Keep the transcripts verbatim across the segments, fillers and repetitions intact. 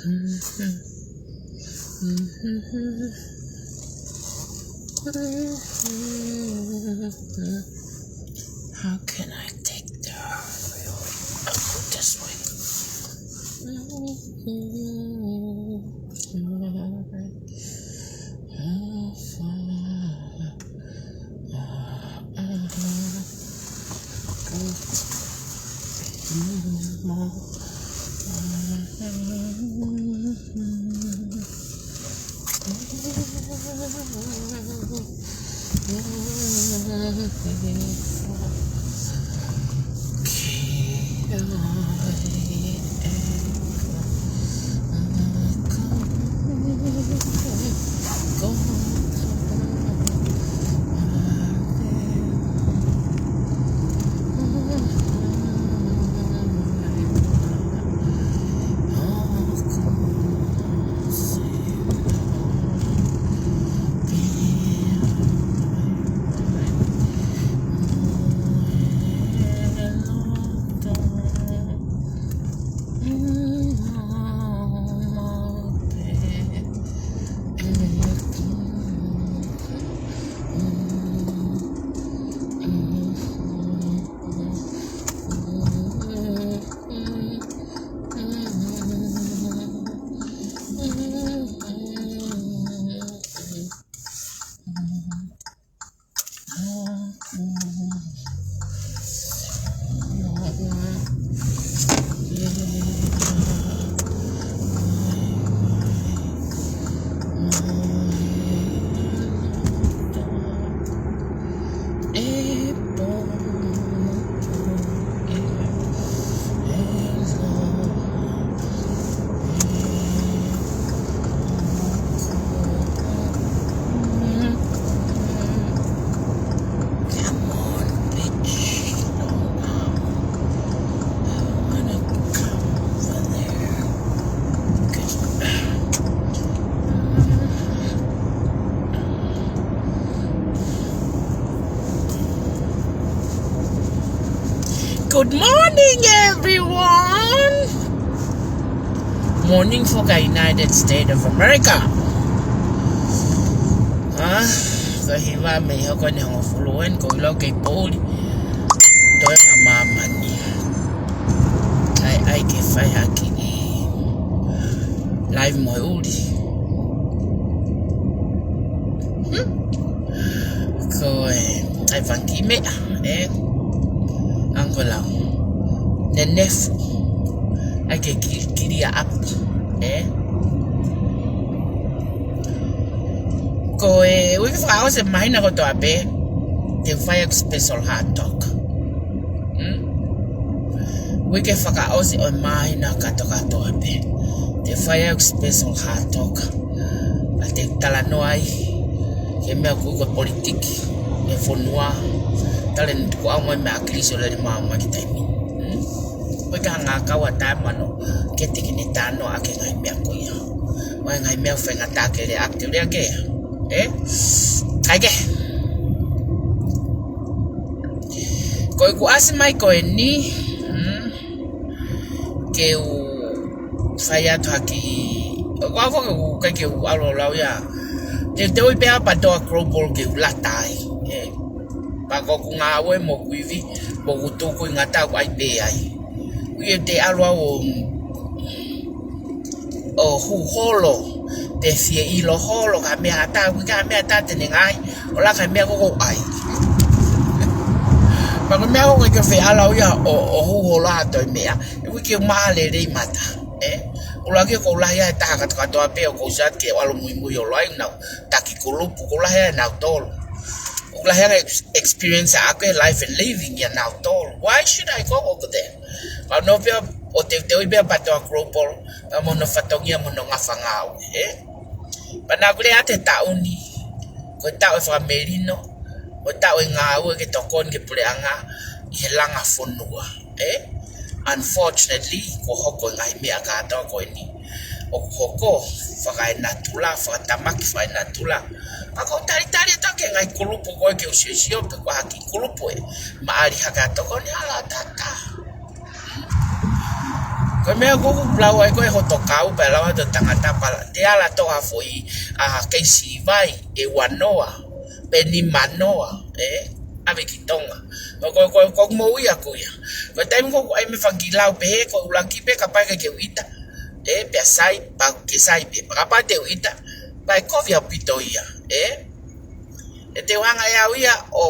How can I take the real? I'll put this way. Come on, bitch. I wanna come over there. Good morning, everyone. Morning foki ʻi he United States of America. Ah, ko e hiva mei he hoko eni ʻa e hongofulu eni, ko e ʻilo kei poʻuli. Toe ngā māmani. ʻAi, ʻai ke fai hake e live mo e ʻuli. Hmm? Ko e, ʻai fanga kiʻi meʻa, ē? Angolau. Nenefu. ʻAi ke ki-, kilia ʻapi, ē? Ko e uike fakaʻosi e māhina kotoa pē, te u fai ʻeku special hot dog. Hmm? Uike fakaʻosi ʻo e māhina kātoa kātoa pē, te u fai ʻeku special hot dog. Pea te u talanoa ai ki he meʻa ko ē ko e politiki ʻo e fonua. Tala eni tuku au mo e meʻa ʻa Kilisi ʻo lele maʻu mai ki taimi. Hmm? Ko e ka ngā kau ʻa tae mano ke te ke ne talanoa ʻaki e ngaahi meʻa ko ia. Mo e ngaahi meʻa faingataʻa ke lea ʻaki te u lea ki ai. Ē? Kae kehe. Ko ʻeku ʻasi mai ko eni, hmm, ke u fai atu ha kiʻi, ʻoku ou foki ʻoku ʻikai ke u ʻalu ʻo lau ia. Te, te u ʻi pē ʻa Patoa Global ke u lata ai. Ē. Pea ko ʻeku ngāue mo ʻeku ivi, mo ʻeku tuku ʻi ngata ʻoku ʻai pē ai. ʻOku ʻikai te u ʻalu au ʻo, ʻo hū holo, pe fie ʻilo holo, ka meʻa ʻatā, ʻoku ʻikai ha meʻa ʻatā te ne ngaahi, ʻo laka e meʻa ko ē ʻoku ou ʻai. Pea ko e meʻa ko ē ke feʻalau ia ʻo, ʻo hū holo ʻa e toe meʻa, ʻoku ʻikai ke u maʻa lelei mata, ē? ʻUluaki ʻoku ou lahi ai he taha kātoa kātoa pē ʻoku ou sio atu ke u ʻalu muimui holo ai, nau taki kulupu, ʻoku ou lahi ai nautolu. ʻOku ou lahi ai ex-, experience ʻaʻaku he life and living ia nautolu. Why should I go over there? Pea u nofo pē ʻo teuteuʻi pē ʻa Patoa Global, pea mo hono fatongia mo hono ngafa ngāue, ē? Pea naʻá ku lea atu he taʻu ni, ko e taʻu e fakamelino, ko e taʻu e ngāue ke tokoni ki he puleʻanga ʻi he langa fonua, ē? Unfortunately, kuo hoko e ngaahi meʻa kātoa ko eni. ʻOku hoko fakaenatula, fakatamaki fakaenatula. Pea ʻoku ou talitali atu ki he ngaahi kulupu ko ē ke u siosio pe ko e hā e kiʻi kulupu ʻe maʻali hake ʻo tokoni, hala ʻatā. Ko Ko e meʻa ʻoku ou lau ai ko e hoto kau pē lau atu tangata pala. Te ala toʻa foʻi ʻa keisi vai ʻe ua noa, pe nima noa, ē? ʻAve ki Tonga. Ko, ko, ko, ko mo ia ko ia. Ko e taimi ko ʻoku ʻai mei fanga kiʻi lau pehē, ko e ʻuluaki pē kapau ʻikai ke u ʻita. Ē, pea sai, pau ke sai pē. Kapau te u ʻita, pea ʻe kovi ʻaupito ia. Ē? ʻE te u hanga ʻe au ia ʻo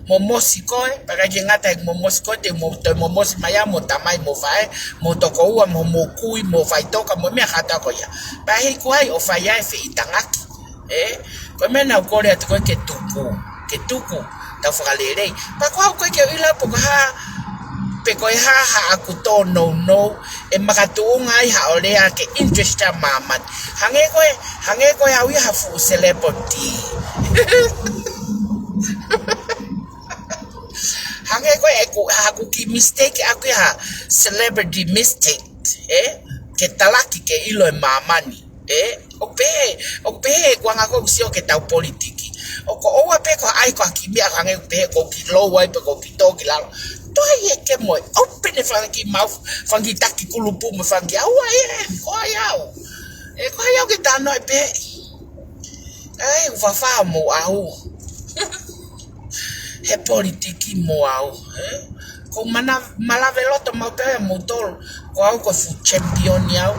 momosi koe, pea ʻikai ke ngata he momosi koe, te u mo-, toe momosi mai au mo tamai mo faʻē, mo tokoua, mo, mo kui, mo faʻitoka, mo e meʻa kātoa ko ia. Pea ʻe hiki ai ʻo fai ai e feʻitangaki. Ē? Ko e meʻa naʻa ku kole atu ko ē ke tuku, ke tuku, tau fakalelei. Pea ko au ko ē ke u ʻilo pe ko e hā, pe ko e hā haʻaku tōnounou, ʻe makatuʻunga ai haʻo lea ke interest ʻa māmani. Hangē ko e, hangē ko e au ia ha fuʻu celebrity. Hangē ko e ʻeku, haʻaku kiʻi mistake ʻaku ia ha celebrity mistake, ē? Ke talaki ke ʻilo ʻe māmani, ē? ʻOku pehē, ʻoku pehē ʻeku anga ko ē ʻeku sio ki he tau politiki. ʻOku ou ʻai pē ko ʻai ko ha kiʻi meʻa hangē ʻoku pehē ko ki lou ai pe ko ki tō ki lalo. Toe ʻai ē ke mo e open e fanga kiʻi mau, fanga kiʻi taki kulupu mo e fanga kiʻi au ai ē, ko ai au. Ē, ko ai au ke tano e pē. Ai, ʻoku fafā mo au. He politiki mo au, ē? Ko mana, malave loto mau pē ia mo tolu. Ko au ko e fuʻu champion ia au.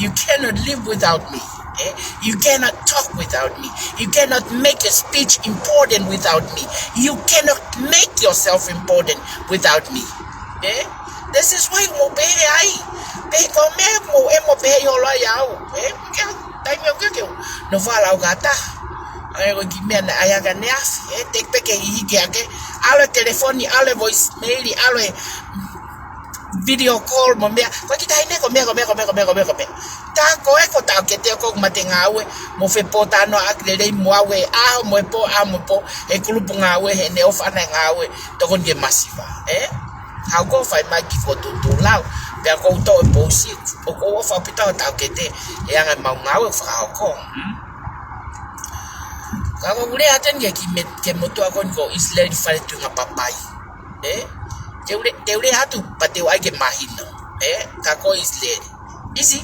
You cannot live without me, ē? You cannot talk without me. You cannot make a speech important without me. You cannot make yourself important without me. Ē? This is why mo pehē ai. Pehē ko e meʻa mo e mo pehē ʻi holo ai au. Ē? Ke taimi au ke ke. No fala au kata. Ai ko e kiʻi meʻa naʻe ʻai ʻaki ʻaneafi. Ē? Te pē ke hiki hake. ʻAlu e telefoni, ʻalu e voicemail, ʻalu e video call mo e meʻa. Ko e kiʻi taʻahine ko e meʻa, ko e meʻa, ko e meʻa, ko e meʻa, ko e meʻa, ko e meʻa. Tā ko ē ko tau ke te ko mate ngāue. Mo fepōtalanoaʻaki lelei mo au he ʻaho mo e pō, ʻaho mo e pō. He kulupu ngāue, heʻene ʻofa ʻana e ngāue. Tokoni ke masiva, ē? Haʻu ko ē ʻo fai mai kiʻi fokotuʻutuʻu lau, pea ko u toʻo e pousi, ʻoku ou ʻofa ʻaupito ʻa e taukete, he anga ʻemau ngāue fakahoko. Hmm? Ka ko u lea atu eni ki he kiʻi me-, ki he motuʻa ko eni ko ʻIsileli Faletuʻunga Papai. Ē? Te u le-, te u lea atu, pea te u ʻai ke mahino. Ē? Ka ko ʻIsileli. ʻIsi,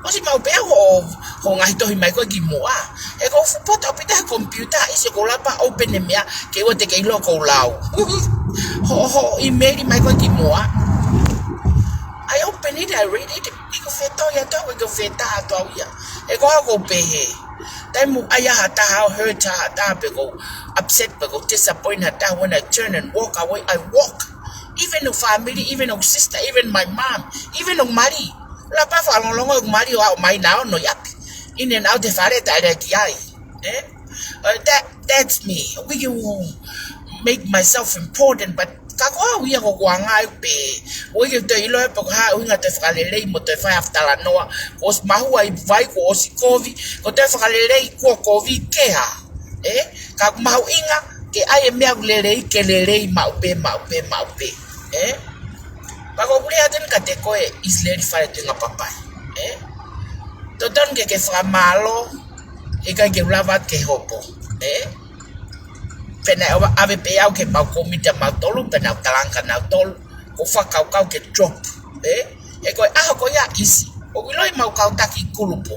ʻosi maʻu pē hoʻo, hoʻo ngaahi tohi mai ko ē kimuʻa. He ko u fuʻu poto ʻaupito he computer, ʻisi ko u lava pē ʻo open e meʻa, ke ʻoua te ke ʻilo ko u lau. Hoʻo, hoʻo email mai ko ē kimuʻa. I open it, I read it, ʻikai ko u fetō ia atu au, ʻikai ko u fetā atu au ia. He ko au ko u pehē. Taimi ʻoku ʻai ai ha taha ʻo hurt ai ha taha pe ko u upset pe ko u disappoint ha taha, when I turn and walk away, I walk. Even ʻeku family, even ʻeku sister, even my mom, even ʻeku mali. Lava pē fakalongolongo ʻeku mali ʻo aʻu mai naʻa ʻono ʻi ʻapi. In and out he fale taʻe lea ki ai. Ē? Uh, that, that's me. We can make myself important, but ka ko au ia ko ʻeku anga ʻeku pē. ʻOku ʻikai ke u toe ʻilo pe ko e hā e ʻuhinga te u fakalelei mo toe fai ha talanoa. Kuo ʻosi mahua e vai, kuo ʻosi kovi. Ko e toe fakalelei kuo kovi kehe. Ē? Ka ʻoku mahuʻinga ke ʻai e meʻa ʻoku lelei, ke lelei maʻu pē, maʻu pē, maʻu pē. Ē? Pea ko u lea atu eni kiate koe ʻIsileli Faletuʻunga Papai. Ē? Totonu ke ke fakamālō, he ʻikai ke u lava ke hopo. Ē? Pea naʻe ʻave pē au ki heʻemau kōmiti ʻamautolu, pea nau talanga nautolu, ko e fakakaukau ke drop. Ē? He ko e ʻaho ko ia ʻIsi, ʻoku ʻiloʻi ʻemau kau taki kulupu.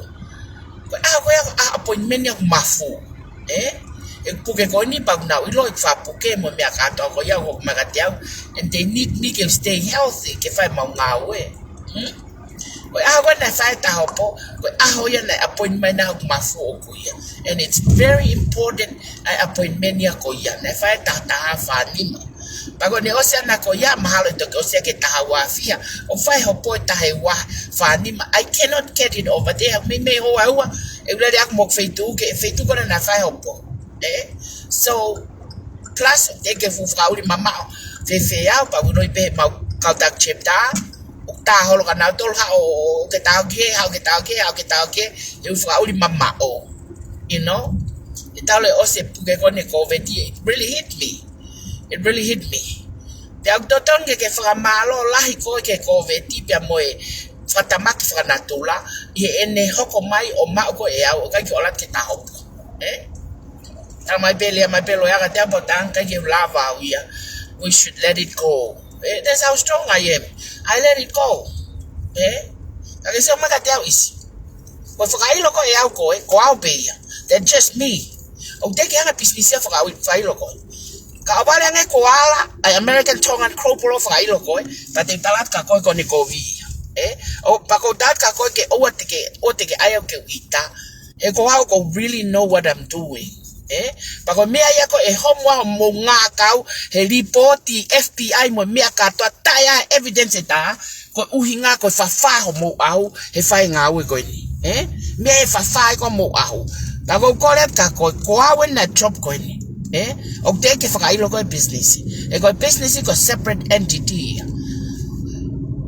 Ko e ʻaho ko ia ko e ʻaho appointment ia ʻoku mafu. Ē? ʻEku puke ko eni pea ʻoku nau ʻiloʻi ʻeku fakapuke mo e meʻa kātoa ko ia ʻoku hoko mai kiate au. And they need me ke stay healthy, ke fai ʻemau ngāue. Hmm? Ko e ʻaho ko ē naʻe fai ai e taha hopo, ko e ʻaho ia naʻe appoint mai ai hoku mafu ʻoʻoku ia. And it's very important ʻa e appointment ia ko ia. Naʻe fai ai e taha taha fā nima. Pea ko ʻene ʻosi ʻana ko ia, mahalo ʻe toki ʻosi ia ki he taha ua fiha. ʻO fai hopo e taha ua fā nima. I cannot get it over there. Meimei houa ua, ʻeku lele ʻaku mo e feituʻu, ki he feituʻu ko ena naʻe fai hopo. Ē? So, plus, te ke fuʻu fakaʻuli mamaʻo. Fēfē au, pea ʻoku ʻiloʻi pē ʻemau kau taki chapter. ʻOku tā holo kia nautolu, haʻu ke tā ki hē, haʻu ke tā ki hē, haʻu ke tā ki hē, he ʻoku fakaʻuli mamaʻo. You know? He talu e ʻosi e puke ko eni e COVID, it really hit me. It really hit me. Pea ʻoku totonu ke ke fakamālō lahi koe ki he COVID pea mo e fakatamaki fakanatula, ʻi heʻene hoko mai ʻo maʻu koe ʻe au, ʻo ʻikai ke u ʻalu atu ki he taha hopo. Ē? Tala mai pē, lea mai pē loea kiate au pea u talaange ʻikai ke u lava au ia. We should let it go. Eh, that's how strong I am. I let it go. Eh? Ka ke sio mai kiate au ʻIsi. Ko e fakaʻilo ko ē ʻaʻau ko ē, ko au pē ia. That's just me. ʻOku teʻeki ke hanga pisinisi ia fakaʻi-, fakaʻilo ko ē. Ka ʻoku vale ange ko ala, ʻa e American Tongan Crow Polo fakaʻilo ko ē, pea te u tala atu kia koe ko ʻene kovi ia. Eh? ʻO, pea ʻoku ou tala atu kia koe ke ʻoua te ke, ʻoua te ke ʻai au ke u ʻita. He ko au ʻoku ou really know what I'm doing. Eh? Pea ko e meʻa ia ko ē homo ʻa hoʻomou ngākau, he lipooti F B I mo e meʻa kātoa taʻe ʻai evidence ʻe taha, ko e ʻuhinga ko e fafā hoʻomou ʻahu, he fai e ngāue ko eni. Eh? Meʻa ʻe fafā ai ko hoʻomou ʻahu. Pea ʻoku ou kole atu kia koe, ko au ʻena job ko eni. Eh? ʻOku teʻeki ke fakaʻilo ko e business. He ko e business ko e separate entity ia.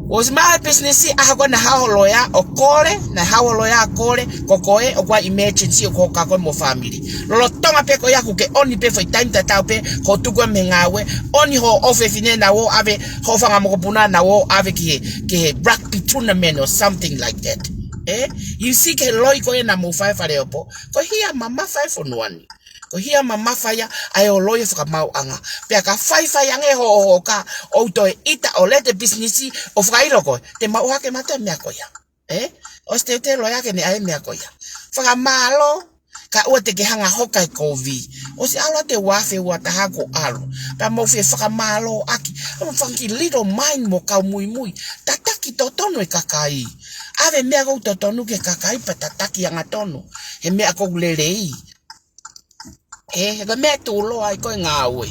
ʻOsi maʻu e business ʻaho ko ē naʻe haʻu ho loea ʻo kole, naʻe haʻu ho loea ʻo kole, ko koe ʻoku ʻi ai e emergency ʻoku hoko kia koe mo e family. Lolotonga pē ko ia ʻoku ke ʻoni pē foʻi taimi tatau pē, ko e tuku ē mei he ngāue, ʻoni hoʻo fefine naʻa ō ʻave, hoʻo fanga mokopuna naʻa ō ʻave ki he, ki he rugby tournament or something like that. Eh? You see ke loi ko ē naʻa mou fai Faleopo, ko e hia mamafa e fonua ni. Ko e hia mamafa ia ʻa e ʻoloi e fakamaauʻanga. Pea ka faifai ange hoʻo hoka ʻo toe ʻita ʻo let e business ʻo fakaʻilo koe, te mau hake mata e meʻa ko ia. Eh? ʻOsi teuteu e loea ke ne ʻai e meʻa ko ia. Fakamālō, ka ʻoua te ke hanga hoka e kovi. ʻOsi ʻalu atu e uaafe uataha kuo ʻalu. Pea mou fie fakamālō ʻaki. ʻOku fanga kiʻi little mind mo kau muimui. Tataki totonu e kakai. ʻAve meʻa ʻoku totonu ki he kakai pea tataki angatonu. He meʻa ʻoku lelei. Eh, he ko e meʻa ʻe tuʻuloa ai ko e ngāue.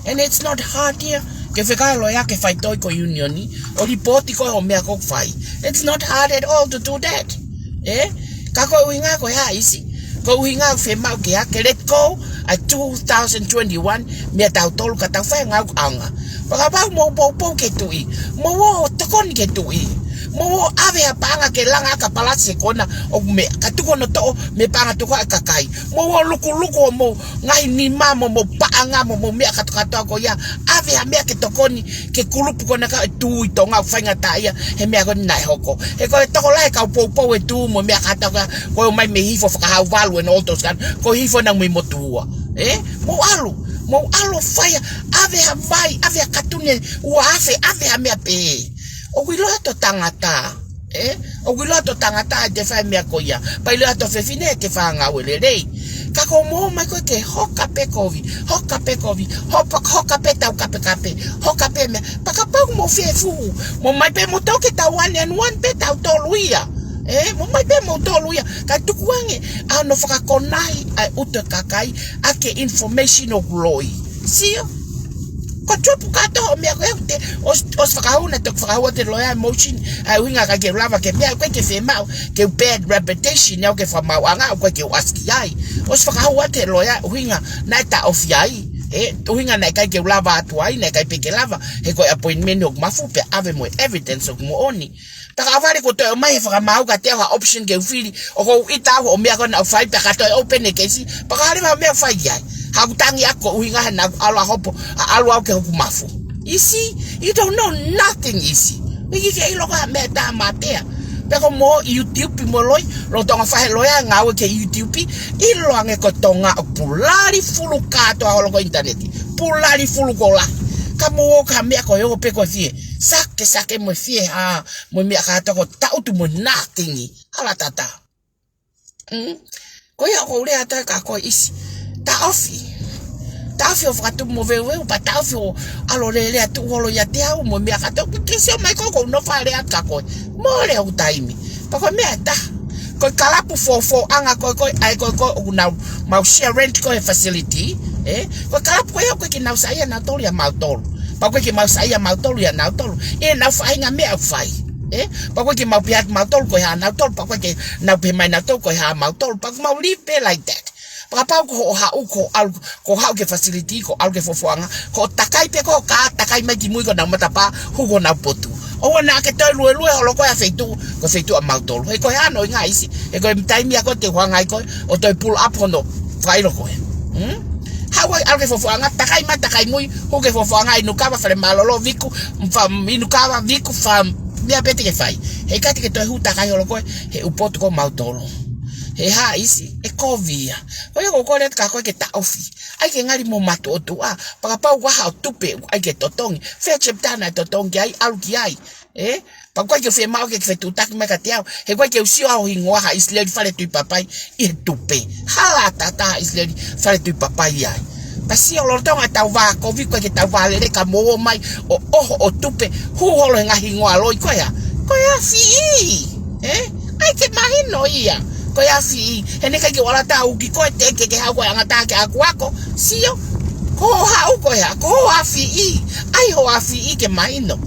And it's not hard here. Ke fekau e loea ke faitoi ki he union ʻo lipooti ko ē hoʻo meʻa ʻoku fai. It's not hard at all to do that. Eh? Ka ko e ʻuhinga ko e hā ʻIsi? Ko e ʻuhinga ʻoku fiemaʻu ke ʻai ke let go ʻa e two thousand twenty-one meʻa ʻatautolu ka tau fai e ngāue ʻaonga. Fakapapau mou poupou ki he tuʻi. Mou ō ʻo tokoni ki he tuʻi. Mou ō ʻave ha paʻanga ke langa ʻaki e palasi he kona ʻo meʻa, ka tuku hono toʻo mei he paʻanga tukuʻa ʻa e kakai. Mou ō ʻo lukuluku hoʻomou ngaahi nima mo hoʻomou paʻanga mo hoʻomou meʻa kātoa kātoa ko ia. ʻAve ha meʻa ke tokoni ki he kulupu ko ena ʻoku tui Tonga ʻoku faingataʻaʻia he meʻa ko eni naʻe hoko. He ko e tokolahi e kau poupou e tū mo e meʻa kātoa ko ia, ko e ō mai mei Hihifo Fakahau Valu and all those kind, ko Hihifo ʻena mei Motuua. Eh? Mou ʻalu, mou ʻalu ʻo fai, ʻave ha vai, ʻave ha katuni ʻe uaafe, ʻave ha meʻa pē. ʻOku ʻiloa ʻe hoto tangata, eh? ʻOku ʻiloa ʻe hoto tangata ʻete fai e meʻa ko ia. Pea ʻiloa ʻe hoto fefine ʻete fai e ngāue lelei. Ka ko hoʻomou ō mai ko ē ke hoka pē kovi, hoka pē kovi, hoka, hoka pē taukapekape, hoka pē meʻa. Pea kapau ʻoku mou fie fuhu, mou ō mai pē mou tau ke tau one and one pē tautolu ia. Eh, mou ō mai pē moutolu ia. Kae tuku ange ʻa hono fakakonahi ʻa e ʻuto e kakai ʻaki e information ʻoku loi. Sio? Ko e tupu kātoa hoʻo meʻa ko ē ʻoku te, ʻos, ʻosi fakahū naʻe toki fakahū atu e loea e motion, ʻa e ʻuhinga ʻikai ke u lava ke meʻa, ʻoku ʻikai ke fiemaʻu ke u bad reputation, ʻikai ke fakamaauʻanga, ʻoku ʻikai ke u ʻasi ki ai. ʻOsi fakahū atu e loea ʻuhinga naʻe taʻofi ai. Eh, ʻuhinga naʻe ʻikai ke u lava atu ai, naʻe ʻikai pē ke lava, he ko e appointment ʻoku mafu pea ʻave mo e evidence ʻoku moʻoni. Pea ka ʻohovale kuo toe ʻomai he fakamaau kiate au ha option ke u fili, ʻoku ou ʻita au hoʻo meʻa ko ena ʻoku fai pea ka toe open e keisi, pea ka hale ma meʻa ʻoku fai ai. Haʻaku tangi ʻaku ko e ʻuhinga he naʻa ku ʻalu ʻo hopo, ʻa ʻalu au ke hoku mafu. You see, you don't know nothing, ʻIsi. ʻIkai ke ʻilo ko ha meʻa ʻe taha matea. Pea ko hoʻomou YouTube mo loi, lolotonga fai e loea ngāue ki he YouTube, ʻiloange ko Tonga ʻoku pulali fulu kātoa holo ko e internet. Pulali fulu ko la. Ka mou ō ki ha meʻa ko e ō pē ko e fie sake sake mo e fie hā, mo e meʻa kātoa ko e taʻutu mo e nothing. Hala tata. Mm. Ko ia ʻoku ou lea atu kia koe ʻIsi. Taʻofi. Taʻofi hoʻo fakatupu moveuveu, pea taʻofi hoʻo ʻalu ʻo lele atu holo ʻiate au mo e meʻa kātoa. Ke sio mai ko ē ʻoku ou nofo ʻo lea atu kia koe. Mole hoku taimi. Pea ko e meʻa ʻe taha. Ko e kalapu fofoʻanga ko ē ko ē, ʻa ē ko ē ko ē ʻoku nau maʻu share rent ko ē he facility, eh? Ko e kalapu ko ia ʻoku ʻikai ke nau saiʻia nautolu ʻia mautolu. Pea ʻoku ʻikai ke mau saiʻia mautolu ʻia nautolu. ʻI heʻenau faʻahinga meʻa ʻoku fai. Eh? Pea ʻoku ʻikai ke mau pehē atu mautolu ko e hā nautolu, pea ʻoku ʻikai ke nau pehē mai nautolu ko e hā mautolu. Pea ʻoku mau live pē like that. Pea kapau ko hoʻo haʻu, ko hoʻo ʻalu, ko hoʻo haʻu ki he facility, ko hoʻo ʻalu ki he fofoʻanga, ko hoʻo takai pē ko ē ka takai mai ki mui ko honau matapā, hū ko honau potu. ʻOua naʻa ke toe luelue holo koe ʻa e feituʻu, ko e feituʻu ʻa mautolu. He ko e hā hono ʻuhinga ʻIsi, he ko e taimi ia ko ē te u hanga ai ko ē ʻo toe pull up hono fakaʻilo ko ē. Hmm? Haʻu ai ʻalu ki he fofoʻanga, takai mai, takai mui, hū ki he fofoʻanga, inu kava, fale mālōlō, viku, fa, inu kava, viku, fa, meʻa pē te ke fai. He ʻikai te ke toe hū takai holo koe he ʻū potu ko ē ʻa mautolu. He hā ʻIsi, ʻe kovi ia. Ko ia ʻoku ou kole atu kia koe ke taʻofi. ʻAi ke ngali mo matu ʻOtua, pea kapau ʻoku ʻi ai haʻo tupe ʻoku ʻai ke totongi, fetch ʻe pita na e totongi ai, ʻalu ki ai. Ē? Pea ʻoku ʻikai ke fiemaʻu ke ke fetuʻutaki mai kiate au. He ʻoku ʻikai ke u sio au hingoa ha ʻIsileli Fale Tuʻi Papai ʻi he tupe. Hala ʻatā ha ʻIsileli Fale Tuʻi Papai ai. Pea sio lolotonga ʻetau vā kovi, ʻoku ʻikai ke tau vā lelei ka mou ō mai ʻo ʻoho ʻo tupe, hū holo he ngaahi hingoa loi ko ia. Ko e afiʻi. Ē? ʻAi ke mahino ia. Ko e afiʻi. He naʻe ʻikai ke u ala atu ʻo uki koe, teʻeki ke ke haʻu koe ʻo ʻangatā ke akoako. Sio. Ko hoʻo haʻu ko ia. Ko hoʻo afiʻi. ʻAi hoʻo afiʻi ke mahino.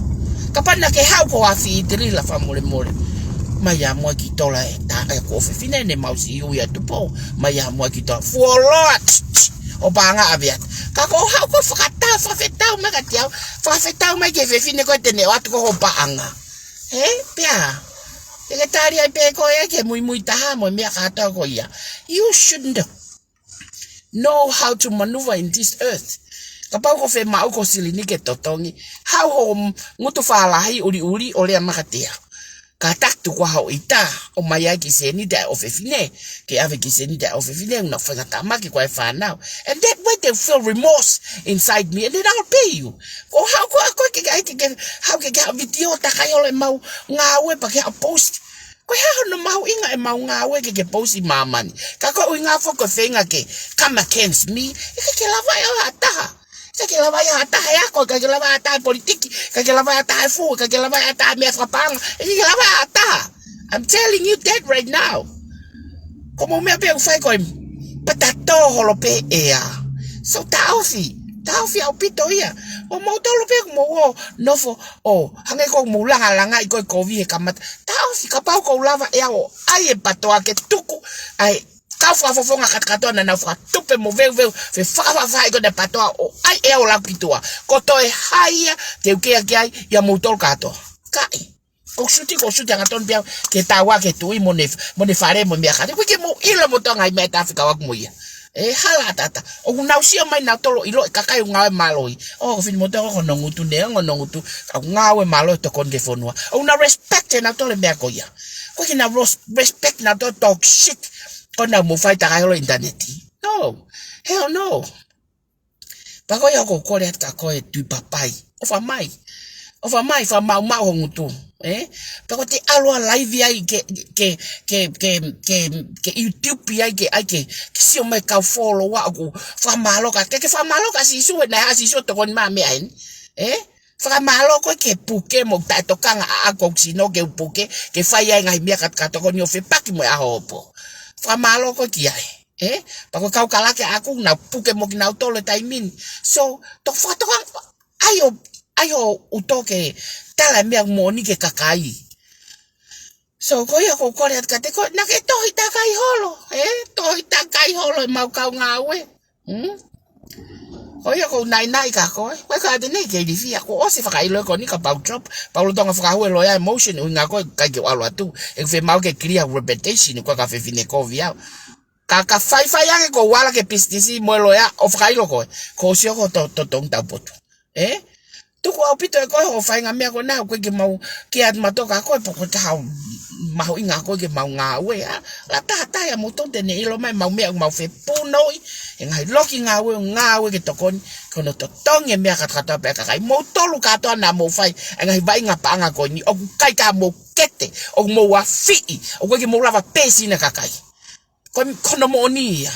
Kapau naʻa ke haʻu ko hoʻo afiʻi Tilila, fakamolemole. Mai ā muʻa ki tola e tā e ko fefine ne mau si ui atu pō. Mai ā muʻa ki tola. Fuoloa. ʻO paʻanga ʻave atu. Ka ko hoʻo haʻu ko e fakatau, fakafetau mai kiate au. Fakafetau mai ki he fefine ko ē te ne ʻoatu ko hoʻo paʻanga. Ē? Pea. Ke ke tali ai pē koe ke muimui taha mo e meʻa kātoa ko ia. You shouldn't know how to maneuver in this earth. Kapau ʻoku fiemaʻu ko e silini ke totongi, haʻu ho ngutu fālahi ʻuliʻuli ʻo lea mai kiate au. Kātaki tuku ā hoʻo ʻita, ʻomai ai kiʻi sēniti ʻa e ʻofefine, ke ʻave kiʻi sēniti ʻa e ʻofefine, ʻoku na faingataʻa mai ki he fānau. And that way they feel remorse inside me, and then I'll pay you. Ko hoʻo haʻu ko ā koe ke, ke, ke, ke haʻu ke, ke haʻu vitiō takai holo ʻemau ngāue pea ke haʻu post. Ko e hā hono mahuʻinga ʻemau ngāue ke ke post ʻi māmani? Ka ko e ʻuhinga foki ko e feinga ke come against me, ʻikai ke lava ʻe ha taha. ʻIkai ke lava ʻe ha taha e ako, ʻikai ke lava ʻe ha taha e politiki, ʻikai ke lava ʻe ha taha e fū, ʻikai ke lava ʻe ha taha e meʻa fakapaʻanga, ʻikai ke lava ʻe ha taha. I'm telling you that right now. Ko hoʻomou meʻa pē ʻoku fai ko e patatō holo pē ʻea. So taʻofi, taʻofi ʻaupito ia. Ko moutolu pē ʻoku mou ō nofo ʻo hangē ʻoku mou langalangaʻi ko e kovi he kamata. Taʻofi, kapau ʻoku ou lava ʻe au ʻo ʻai e patoa ke tuku ʻa e kau fakafofonga kātoa naʻa nau fakatupe mo veuveu, fefakafaʻafaʻahi ko ē ʻa e patoa ʻo ʻai ʻe au ʻo laku ki tuʻa. Ko e toe hā ia te u kea ki ai ʻia moutolu kātoa? ʻIkai. Ko e suti, ko e suti hangatonu pē au ke tau ā ki he tuʻi mo ʻene, mo ʻene fale mo e meʻa kātoa. ʻOku ʻikai ke mou ʻilo moutolu e ngaahi meʻa ʻe taha fekauʻaki mo ia. Ē, hala ʻatā. ʻOku nau sio mai nautolu ʻo ʻilo e kakai ʻoku ngāue mālohi. ʻO, ko e finemotuʻa ko hono ngutu, neongo hono ngutu, ka ʻoku ngāue mālohi ʻo tokoni ki he fonua. ʻOku nau respect ʻe nautolu e meʻa ko ia. ʻOku ʻikai ke nau ros-, respect nautolu e talk shit ko ē naʻa mou fai takai holo ʻinitaneti. No. Hell no. Pea ko ia ʻoku ou kole atu kia koe Tuʻi Papai. ʻOfa mai. ʻOfa mai, fakamaʻumaʻu ho ngutu. Ē? Pea ko ʻete ʻalu ā live ai ke, ke, ke YouTube ai ke, ʻai ke, ke sio mai e kau follower ʻoku fakamālō kia, ke, ke fakamālō kia Sīsū he naʻe hā Sīsū ʻo tokoni mai he meʻa eni. Ē? Fakamālō koe ki he puke mo e taʻetokanga ʻaʻaku ʻoku sino ke u puke, ke fai ai e ngaahi meʻa kātoa ko eni ʻo fepaki mo e ʻaho ʻo e ʻaho. Fakamālō koe ki ai. Ē? Pea ko e kau kalake ʻaʻaku naʻa nau puke mo kinautolu he taimi ni. So, toki fakatoka, ʻai ʻo, ʻai ʻo ʻuto ke tala e meʻa moʻoni ki he kakai. So, ko ia ʻoku ou kole atu kiate koe, naʻa ke tohi takai holo, ē? Tohi takai holo ʻemau kau ngāue. Hmm? Ko ia ʻoku ou naʻinaʻi kia koe, ko e kātene ke ilifia, kuo ʻosi fakaʻilo ko eni kapau drop, pea u lolotonga fakahū e loea e motion, ʻuhinga ko e ʻikai ke u ʻalu atu, ʻoku fiemaʻu ke clear reputation, ko e ka fefine kovi au. Ka, ka faifai ange ko ʻeku ala ki he pisinisi mo e loea ʻo fakaʻilo koe, kuo ʻosi ʻoku to, totongi taupotu. Ē? Tuku ʻaupito ʻe koe hoʻo fai e ngaahi meʻa ko ena, ʻoku ʻikai ke mau kea atu mautolu kia koe, pe ko e hā e mahuʻinga ʻoku ʻikai ke mau ngāue, ā. Lata ha taha ia ʻia moutolu te ne ʻilo mai ʻemau meʻa ʻoku mau fepunou ai, e ngaahi loki ngāue, ngāue ke tokoni, ko hono totongi e meʻa kātoa pē ʻa e kakai. Moutolu kātoa naʻa mou fai e ngaahi vaʻinga paʻanga ko eni, ʻoku ʻikai ke mou kete, ʻoku mou afiʻi, ʻoku ʻikai ke mou lava pēsina kakai. Ko, ko hono moʻoni ia.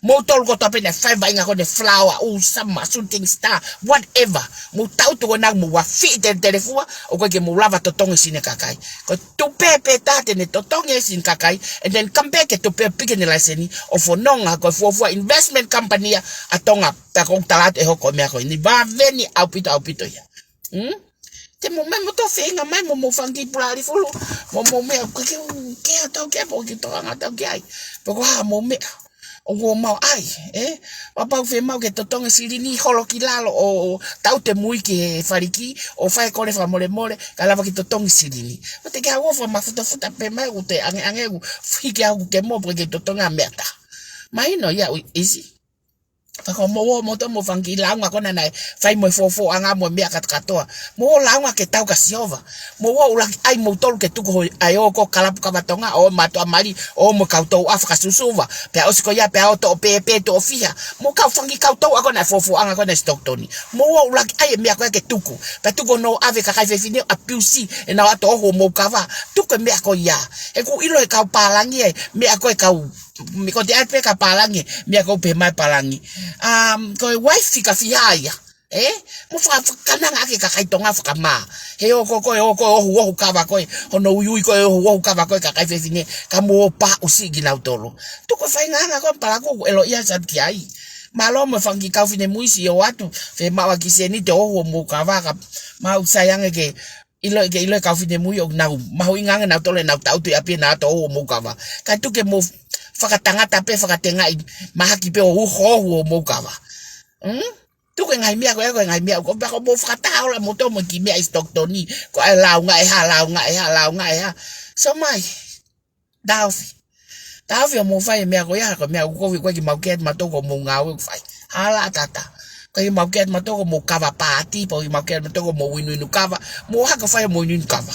Moutolu kotoa pē naʻe fai e vaʻinga ko eni, Flower, ʻū Summer, Shooting Star, whatever. Mou tau tuku ena, mou afiʻi teletele fua, ʻoku ʻikai ke mou lava totongi e sino e kakai. Ko e tupe pē taha te ne totongi e sino e kakai, and then come back ke tupe piki ʻene laiseni ʻo fononga ko e fuofua investment company ʻa Tonga, pea ʻoku ou tala atu ʻe hoko e meʻa ko eni, vave ni ʻaupito, ʻaupito ia. Hmm? Te mou meʻa mo tō feinga mai mo mou fanga kiʻi pulali fulu. Mo mou meʻa ko e ke, ke a tau ke po ke tō anga tau ke ai. Pe ko e hā mou meʻa. ʻOku mau ʻai, ē? Kapau ʻoku fiemaʻu ke totongi e silini, holo ki lalo ʻo, ʻo tau te mui ki he faliki, ʻo fai e kole fakamolemole, kae lava ke totongi e silini. ʻOua te ke haʻu ʻo fakamafuta futa pē mai ʻoku te angeange ʻoku hiki au ke mo pe ke totongi ha meʻa ʻe taha. Mahino ia ʻIsi. Ka ko mou ō moutolu mo e fanga kiʻi lāunga ko ena naʻe fai mo e fofoʻanga mo e meʻa kātoa. Mou ō lāunga ke tau kia Sihova. Mou ō ʻuluaki ʻai moutolu ke tuku ho ʻai ʻo ko kalapu kava Tonga ʻo mātuʻa mali ʻo mo e kau touʻa fakasusuva. Pea ʻosi ko ia pea ō toʻo pēpē toʻo fiha. Mo e kau fanga kiʻi kau touʻa ko ena fofoʻanga ko ena Stockton. Mou ō ʻuluaki ʻai e meʻa ko ē ke tuku. Pea tuku hono ʻave kakai fefine ʻo abuse ʻenau ʻato ʻohu homou kava. Tuku e meʻa ko ia. He ʻoku ʻilo he kau pālangi e meʻa ko e kau me ko te ʻai pē ka pālangi, meʻa ko pē mai pālangi. Um, ko e uaifi ka fiha ia. E? Mo faka-, fakananga ake kakai Tonga fakamā. He ō ko ko e ō ko e ʻohu ʻohu kava ko e, hono uiui ko e ʻohu ʻohu kava ko e kakai fefine, ka mou ō paʻusi kinautolu. Tuku e faʻahinga ko e palakū ʻeloʻia sat ki ai. Mālō mo e fanga kiʻi kau finemui siʻi ō atu, fe maua ki seni te ʻohu homou kava ka mau sai ange ke ʻilo ke ʻilo e kau finemui ʻoku nau mahuʻinga ange nautolu ʻenau tautu ʻi ʻapi ʻenau ʻato ʻohu homou kava. Ka tuku ke mou fakatangata pē fakatengaʻi mahaki pē ʻo ʻohu ʻohu homou kava. Hmm? Tuku e ngaahi meʻa ko e ko e ngaahi meʻa ko pea ko mou fakataha ʻola moutolu mo e kiʻi meʻa ʻi Stockton. Ko e lāunga ʻe hā, lāunga ʻe hā, lāunga ʻe hā. So mai. Taofi. Taofi ʻo mou fai e meʻa ko ia, ko e meʻa ʻoku kovi ko e kiʻi mau kea atu mautolu ko mou ngāue ʻoku fai. Hala ʻatā. Ko e kiʻi mau kea atu mautolu ko mou kava pāti, pe ko e kiʻi mau kea atu mautolu ko mou inuinu kava. Mou hako fai homou inuinu kava.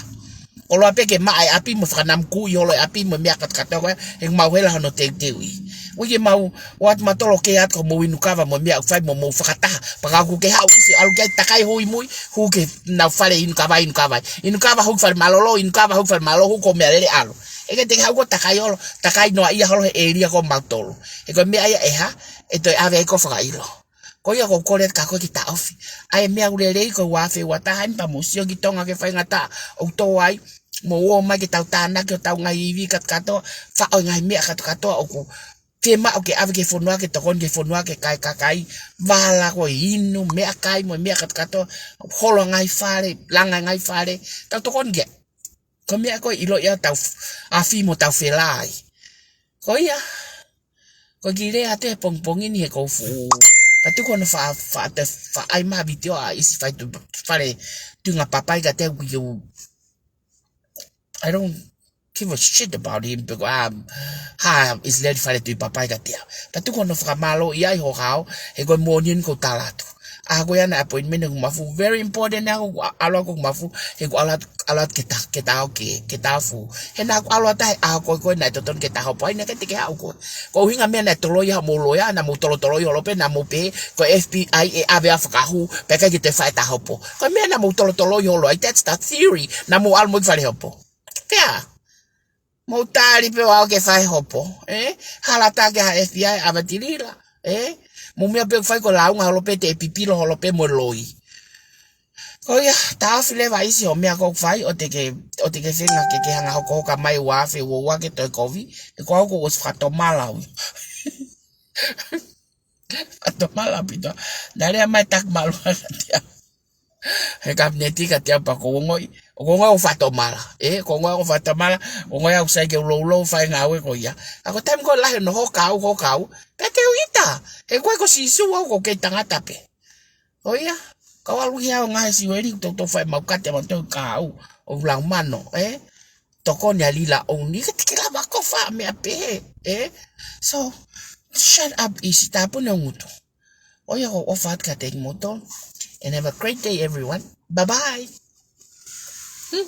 ʻOlua pē ke maʻa e ʻapi mo fakanamu kuʻi holo e ʻapi mo e meʻa kātoa ko ē, he mau hela hono teuteuʻi. Ko e kiʻi mau ō atu mautolu ke atu ko mou inu kava mo e meʻa ʻoku fai mo mou fakataha. Pea ka ʻoku ke haʻu ʻosi ʻalu ke takai hui mui, hū ki heʻenau fale inu kava, inu kava. Inu kava hū ki fale mālōlō, inu kava hū ki fale mālōlō, hū ko e meʻalele ʻalu. ʻE ke te haʻu ko e takai holo, takai noaʻia holo he ʻēlia ko mautolu. He ko e meʻa ia ʻe hā, ʻe toe ʻave ai ko e fakaʻilo. Ko ia ʻoku ou kole atu kia koe ke taʻofi. ʻAi e meʻa ʻoku lelei ko e ua afe ua taha eni pea mou sio ki Tonga ki he faingataʻa ʻoku tō ai, mou ō mai ke tau tānaki hotau ngaahi ivi kātoa, faʻo e ngaahi meʻa kātoa ʻoku fiemaʻu ke ʻave ki he fonua ke tokoni ki he fonua ke kai kakai, vala ko e inu, meʻakai mo e meʻa kātoa, holo ngaahi fale, langa ngaahi fale, tau tokoni ki ai. Ko e meʻa ko e ʻilo ia tau f-, afi mo tau felā ai. Ko ia, ko e kiʻi lea atu he pongipongi ni he ʻoku ou fuʻu. Ka tuku hono fa-, fa-, te fa-, ʻai mai ha vitiō ʻa ʻIsi fai tu-, fale Tuʻi Papai ka te u kiu. I don't give a shit about him, because, um, ha, ʻIsileli fale Tuʻi Papai ka te u. Ka tuku hono fakamālō ia ʻi ho hao, he ko e moʻoni eni ʻoku ou tala atu. ʻA ko ia naʻe appointment ʻeku mafu, very important ʻa ko ʻalu ʻeku mafu, he ʻoku ʻalu atu, ʻalu atu ke ta, ke ta ʻo ke, ke ta fu. He naʻa ku ʻalu atu he ʻaho ko ē ko ē naʻe totonu ke ta hopo ai, naʻe ʻikai te ke haʻu koe. Ko e ʻuhinga meʻa naʻe toloi ai homou loea, naʻa mou tolotoloi holo pē, naʻa mou pehē, ko e F B I ʻe ʻave ʻa e fakahū, pea ʻikai ke toe fai ʻeta hopo. Ko e meʻa naʻa mou tolotoloi holo ai, that's the theory, naʻa mou ʻalu mo e fale hopo. Pea, mou tali pē ʻo aʻu ke fai hopo, ē? Hala atu ke ha F B I ʻave tilila, ē? Mou meʻa pē fai ko e lāunga holo pē te pipilo holo pē mo e loi. Ko ia, taʻofi leva ʻIsi hoʻo meʻa ʻoku fai, ʻoua te ke, ʻoua te ke feinga ke ke hanga hokohoka mai ua afe ua ua ke toe kovi, he ko au ʻoku ou ʻosi fakatomala au. Fakatomala pito. Naʻe lea mai Taki Maluʻanga kia au. He kapineti kia au pea ʻoku ou ongoʻi. ʻOku ou ongoʻi ʻoku fakatomala. Ē, ʻoku ou ongoʻi ʻoku fakatomala. ʻOku ou ongoʻi ʻoku sai ke u loulouʻi fai ngāue ko ia. Ka ko e taimi ko ē lahi hono hoka au, hoka au. Pea te u ʻita. He ko e ko Sīsū au ʻoku ou kei tangata pē. Ko ia, kau ʻalu ia ʻo ngaahi Siueli, ʻoku toutou fai mau kate mau tau ka au, ʻo lau mano, ē? Tokoni ʻa Lila ʻo ni, ka te ke lava ko e fai meʻa pehē, ē? So, shut up ʻIsi, tāpuni ho ngutu. ʻO ia ʻoku ou ʻofa atu kiate kimoutolu. And have a great day, everyone. Bye bye. Hmm.